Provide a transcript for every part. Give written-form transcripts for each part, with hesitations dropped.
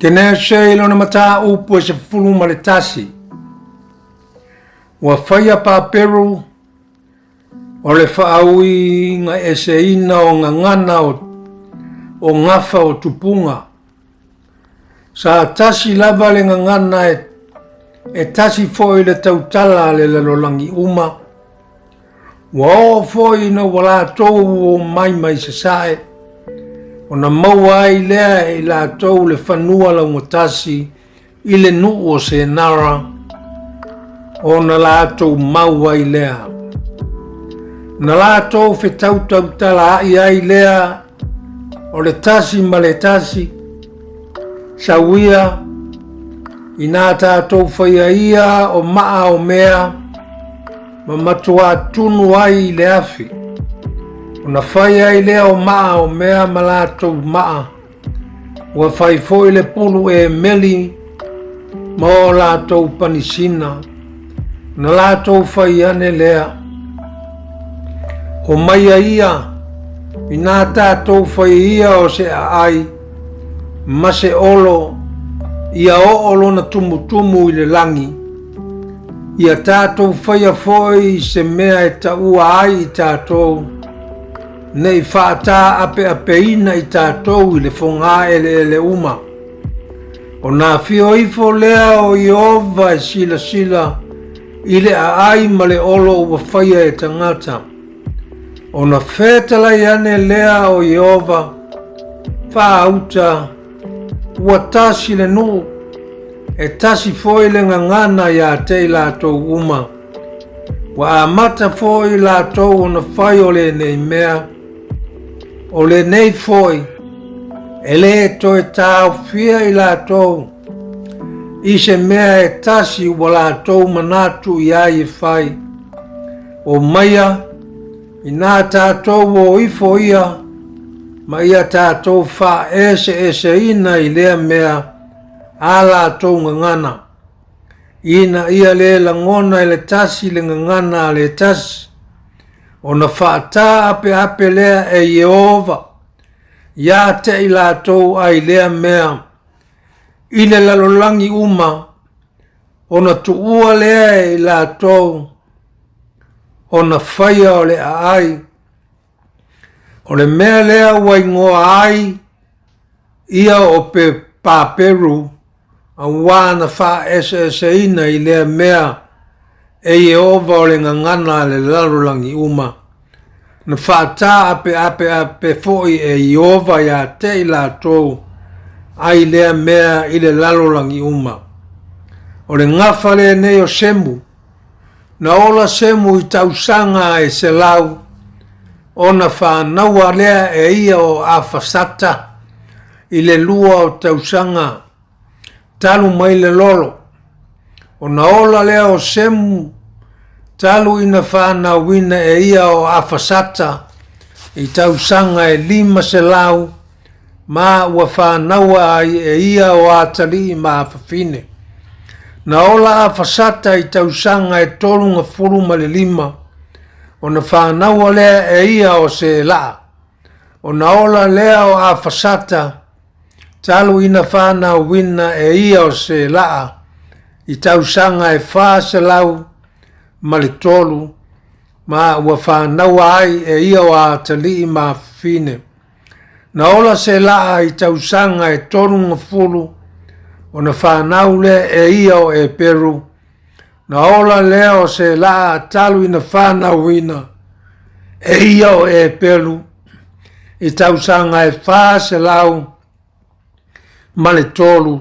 Kenese i lona mataupu e 11. Ua faia Paperu o le faauigaeseina o gagana o gafa o tupuga. Sa tasi lava le gagana e tasi foi le tautala a le lalolagi uma. Ua oo foi ina ua latou omai mai sasae, ona maua ai lea e i latou le fanua laugatasi i le nuu o Senara, ona latou mau ai lea. Na latou fetautautalaai ai lea o le tasi ma le tasi, sauia, inā tatou faia ia o maa o mea, ma matuā tunu ai i le afi, ona fai ai lea o maa o mea ma latou maa, ua fai foi le pulu emeli ma o latou panisina, na latou fai ane lea, Omaia ia, inā tatou fai ia o se aai ma se olo, ia oo lona tumutumu i le lagi, ia tatou faia foi se mea e taua ai i tatou, ne i faataapeapeina i tatou i le fogaeleele uma. Ona afio ifo lea o Ieova e silasila i le aai ma le olo ua faia e tagata. Ona fetalai ane lea o Ieova, Faauta, ua tasi le nuu, e tasi foi le gagana iā te i latou uma. Ua amata foi latou ona fai o lenei mea, o lenei foi, e lē toe taofia i latou i se mea e tasi ua latou manatu i ai e fai. Omaia, inā tatou o ifo ia ma ia tatou faaeseeseina i lea mea a latou gagana, ina ia lē lagona e le tasi le gagana a le tasi, ona faataapeape lea e Ieova iā te i latou ai lea mea i le lalolagi uma, ona tuua lea e i latou ona faia o le aai. O le mea lea ua igoa ai ia o Paperu, auā na faaeseeseina i lea mea e Ieova o le gagana a le lalolagi uma, na faataapeapeape foi e Ieova iā te i latou ai lea mea i le lalolagi uma. O le gafa lenei o Semu, na ola Semu i tausaga e 100, ona fanaua lea e ia o Afasata i le lua o tausaga talu mai le lolo. Ona ola lea o Semu talu ina fanauina e ia o Afasata i tausaga e 500 ma ua fanaua ai e ia o atalii ma afafine. Na ola Afasata i tausaga e 35, ona fanaua lea e ia o Selaa. Ona ola lea o Afasata talu ina fanauina e ia o Selaa i tausaga e 403, ma ua fanaua ai e ia o atalii ma afafine. Na ola Selaa i tausaga e 30, ona fanau lea e ia o Eperu. Na ola lea o Selaa talu ina fanauina e ia o Eperu i tausaga e 403,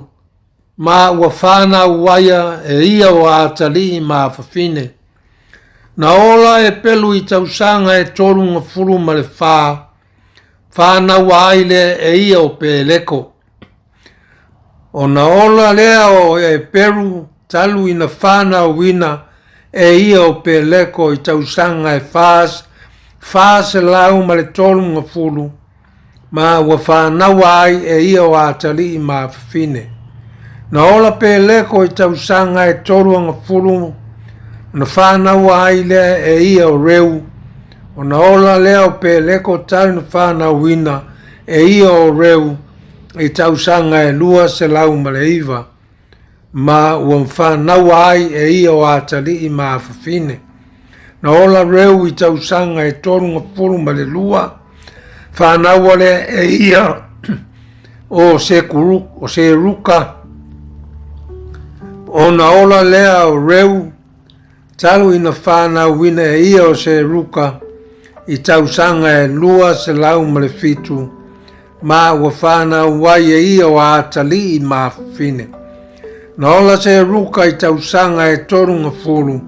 ma ua fanau aia e ia o atalii ma afafine. Na ola Epelu i tausaga e 34, fanaua ai lea e ia o Peleko. Ona ola lea o Eperu talu ina fanauina e ia o Peleko i tausaga e 430, ma ua fanaua ai e ia o atalii ma afafine. Na ola Peleko i tausaga e 30, ona fanaua ai lea e ia o Reu. Ona ola lea o Peleko talu na fanauina e ia o Reu. i tausaga e 209, ma ua fanaua ai e ia o atalii ma afafine. Na ola Reu i tausaga e 32, fanaua lea e ia o Seruka. Ona ola lea o Reu talu ina fanauina e ia o Seruka i tausaga e 207, ma ua fanau ai e ia o atalii ma afafine. Na ola Seruka i tausaga e 30,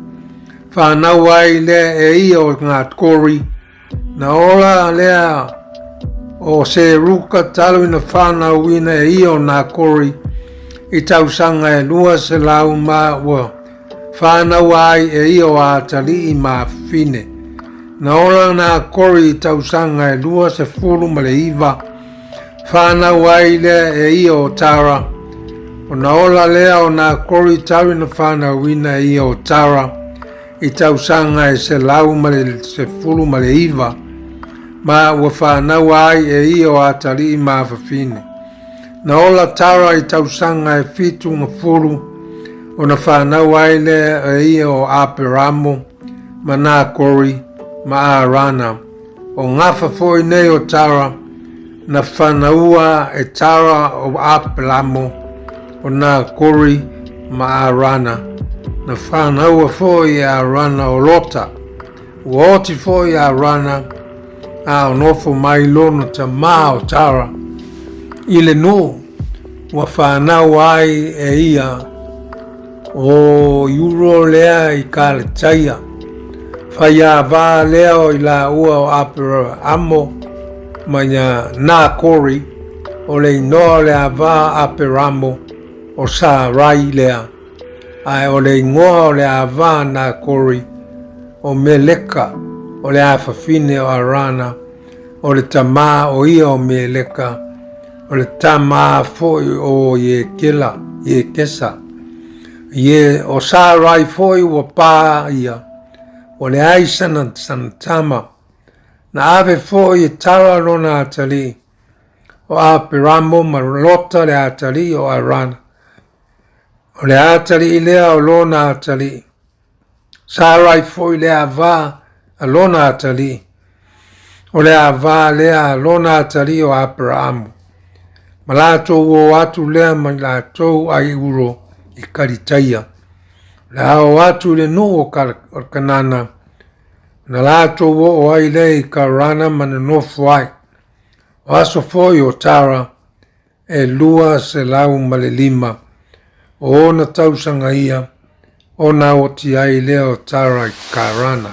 fanau ai lea e ia o Nakori. Na ola lea o Seruka talu ina fanauina e ia o Nakori i tausaga e 200, ma ua fanaua ai e ia o atalii ma afafine. Na ola Nakori i tausaga e 29, fanau ai lea e ia o Tara. Ona ola lea o Nakori talu ina fanauina e ia o Tara i tausaga e 119, ma ua fanaua ai e ia o atalii ma afafine. Na ola Tara i tausaga e 70, ona fanau ai lea e ia o Aperamo ma Nakori ma Arana. O gafa foi nei o Tara, na fanaua e Tara o Aperamo, o Nakori ma Arana. Na fanaua foi e Arana o Lota. Ua oti foi Arana, a o nofo mai lona tamā o Tara i le nuu ua fanau ai e ia o Uro lea i Kaletaia. Faiāvā lea o i laua o Aperamo ma ia Nakori, o le inoa o le avā Aperamo o Sarai lea, ae o le ingoa o le avā Nakori o Meleka, o le afafine o Arana, o le tamā o ia o Meleka, o le tamā foi o Iekela, Iekesa. Ie, o Sarai foi ua pā ia, ua leai sana, sana tama. Na ave foi e Tara lona atalii, o Aperamo ma Lota le atalii o Arana. O le atalii lea o lona atalii. Sarai foi le avā a lona atalii. O le avā lea a lona atalii o Aperaamu. Ma latou o atu lea mai latou ai Uro i Kalitaia. O le a o atu i le nuu o Kanana, na latou oo ai lea i Karana ma nonofo ai. O aso foi o Tara e 205 o ona tausaga ia, ona oti ai lea o Tara i Karana.